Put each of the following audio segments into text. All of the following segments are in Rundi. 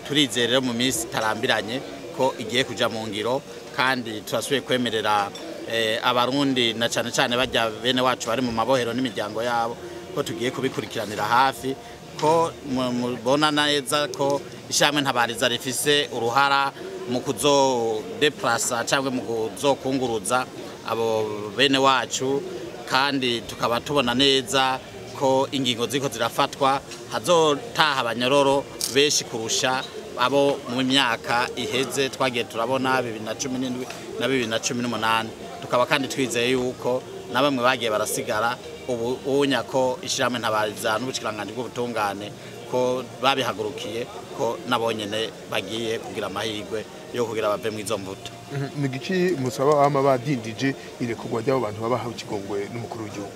Turizeye rero mu minsi itarambiranye ko igiye kuja mu ngiro, kandi turasubiye kwemerera Abarundi na cane cane bajya bene wacu bari mu mabohero n'imiryango yabo ko tugiye kubikurikiranira hafi, ko mubona neza ko ishyirahamwe Ntabariza rifise uruhara mu kuzodeplasa cyangwa mu kuzokunguruza abo bene wacu, kandi tukaba tubona neza ko ingingo ziko zirafatwa hazotaha abanyororo benshi kurusha abo mu myaka iheze twagiye turabona 2017 na 2018. Tukaba kandi twizeye yuko na bamwe bagiye barasigara ubu unya ko ishyirahamwe Ntabariza n'ubushikiranganje bw'ubutungane ko babihagurukiye, ko nabonyene bagiye kugira amahirwe yo kugira bave mu izo mvuto. Ni giki musaba bama badindije irekurwa ry'abo bantu babahawe ikigongwe n'umukuru w'igihugu?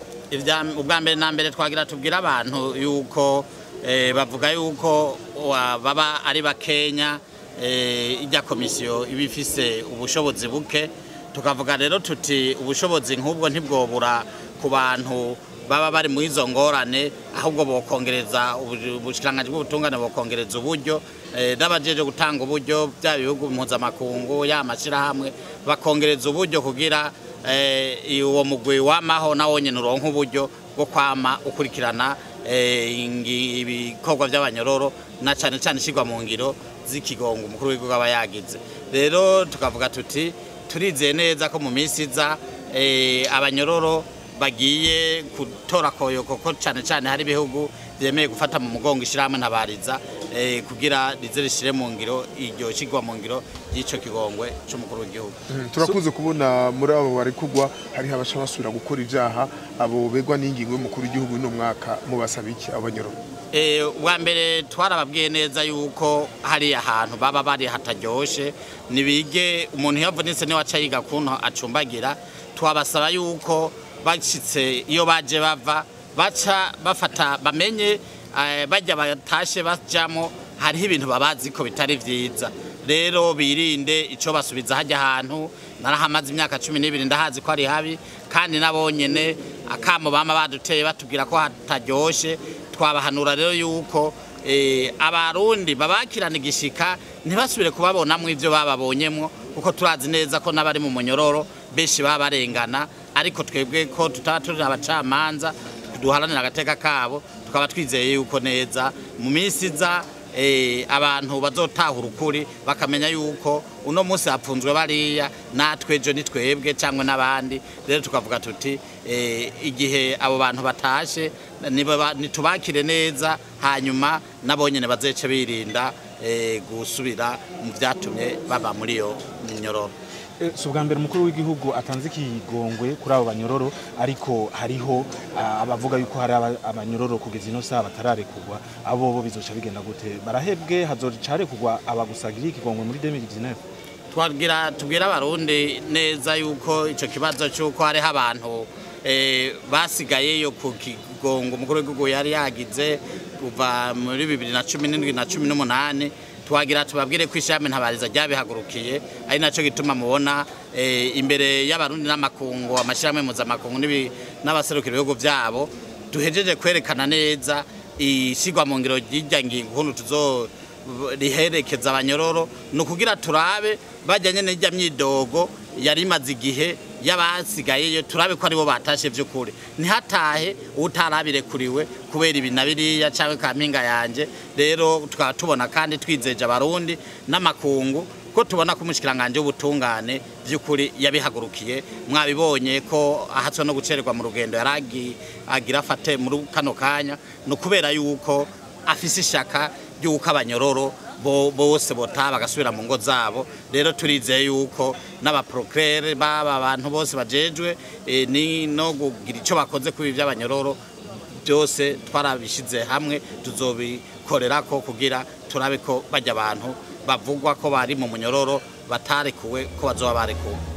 Ubwa mbere na mbere twagira tubwira abantu yuko bavuga yuko baba ari bakenya, ijya komisiyo iba ifise ubushobozi buke. Tukavuga rero tuti ubushobozi nk'ubwo ntibwobura ku bantu baba bari mu izo ngorane, ahubwo bokongereza ubushikiranganje bw'ubutungane, bokongereza uburyo, n'abajeje gutanga uburyo bya bihugu mpuzamakungu ya mashirahamwe bakongereza uburyo kugira uwo mugwi wamaho nawo nyene uronka uburyo bwo kwama ukurikirana ibikorwa by'abanyororo na cane cane ishirwa mu ngiro z'ikigongo umukuru w'igihugu aba yagize. Rero tukavuga tuti turizeye neza ko mu minsi iza abanyororo bagiye gutora koyoko, ko cane cane hari ibihugu byemeye gufata mu mugongo ishyirahamwe Ntabariza kugira rize rishire mu ngiro iryo shirwa mu ngiro ry'ico kigongwe c'umukuru w'igihugu. Turakunze kubona muri abo barekugwa hariho abaca basubira gukora ivyaha, abo begwa n'ingingo y'umukuru w'igihugu uno mwaka mubasaba iki abo banyororo? Ubwa mbere twarababwiye neza yuko hari ahantu baba bari hataryoshe, nibige umuntu yavunitse niwe aca yiga kuntu acumbagira. Twabasaba yuko bashitse iyo baje bava baca bafata bamenye bajya batashe bajamo hariho ibintu babazi ko bitari vyiza, rero birinde ico basubiza hajya ahantu. Narahamaze imyaka 12 ndahazi ko ari habi, kandi nabonyene akamo bama baduteye batubwira ko hataryoshe. Twabahanura rero yuko Abarundi babakirana igishika ntibasubire kubabonamwo ivyo bababonyemwo, kuko turazi neza ko n'abari mu munyororo benshi baba barengana, ariko twebwe ko tutaba turi abacamanza duharanira agateka kabo, tukaba twizeye yuko neza mu minsi iza abantu bazotahura ukuri bakamenya yuko uno munsi hapfunzwe bariya natwe ejo ni twebwe cyangwa n'abandi. Rero tukavuga tuti igihe abo bantu batashe nitubakire neza, hanyuma nabonyene bazece birinda gusubira mu vyatumye baba muri iyo minyororo. Si ubwa mbere umukuru w'igihugu atanze ikigongwe kuri abo banyororo, ariko hariho abavuga yuko hari abanyororo kugeza ino saha batararekugwa. Abo bo bizoca bigenda gute? Barahebwe, hazoca harekugwa abagusagira ikigongwe muri 2019? Twagira tubwira Abarundi neza yuko ico kibazo cy'uko hariho abantu basigayeyo ku kigongo umukuru w'igihugu yari yagize kuva muri 2017 na 18, twagira tubabwire ko ishami Ntabariza ryabihagurukiye, ari naco gituma mubona imbere y'Abarundi n'amakungu, amashirahamwe mpuzamakungu n'abaserukira ibihugu vyabo, duhejeje kwerekana neza ishirwa mu ngiro ry'irya ngingo ukuntu tuzo riherekeza abanyororo, ni ukugira turabe bajyanye n'irya myidogo yari imaze igihe y'abasigayeyo, turabe ko aribo batashe vy'ukuri, ntihatahe utarabirekuriwe kubera ibi na biriya canke kampinga yanje. Rero tukaba tubona kandi twizeje Abarundi n'amakungu ko tubona ko umushikiranganje w'ubutungane vy'ukuri yabihagurukiye. Mwabibonye ko ahatswe no gucererwa mu rugendo yaragi agira afate muri kano kanya, ni ukubera yuko afise ishaka ry'uko abanyororo bose botaha bagasubira mu ngo zabo. Rero turizeye yuko n'abaprocureur baba abantu bose bajejwe ni no kugira ico bakoze kuri ibi vy'abanyororo byose twarabishize hamwe, tuzobikorerako kugira turabe ko bajya abantu bavugwa ko bari mu munyororo batarekuwe ko bazoba barekuwe.